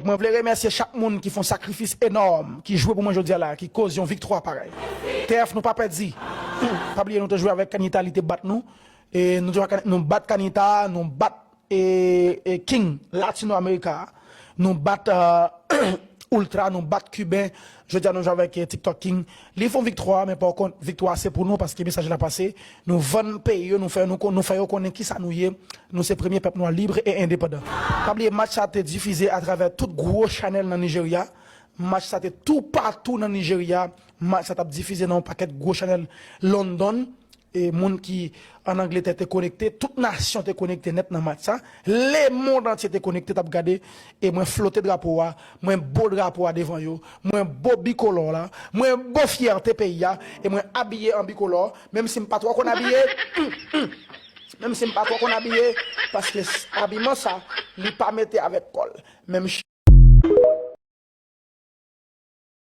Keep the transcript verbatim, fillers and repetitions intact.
Mwen vle remèsye chak moun ki fè yon sakrifis enòm, ki jwe pou mwen jodi a la, ki koz yon viktwa parèy. T F, nou pa pèdi. Pa bliye nou te jwe avèk Kanita, li te bat nou. E nou te jwe ak Kani-, nou bat Kanita, nou bat e, e King Latino America. Nou bat euh, Ultra, nou bat Kiben. Jodi a nou jwe avèk eh, TikTok King. Li fè yon viktwa, men pa kont, viktwa se pou nou paske mesaj la pase. Nou vann peyi yo, nou fè, nou, kon- nou fè yo konnen kisa nou ye. Nou se premye pèp nwa lib e endepandan. Pa bliye match sa te difize atravè tout gwo chanèl nan Nijerya. Match sa te toupatou nan Nijerya. Match sa t ap difize nan yon pakèt gwo chanèl London. E moun ki an Angletè te konekte, tout nasyon te konekte nèt nan match sa. Lemonn antye te konekte, t ap gade. E mwen flote drapo a, mwen bo drapo a devan yo, mwen bo bikolò la, mwen bo fyète peyi a, e mwen abiye an bikolò, menm si m pa twò konn abiye, menm si m pa twò konn abiye, paske s- abiman sa, li pa mete avèk kò l. Menm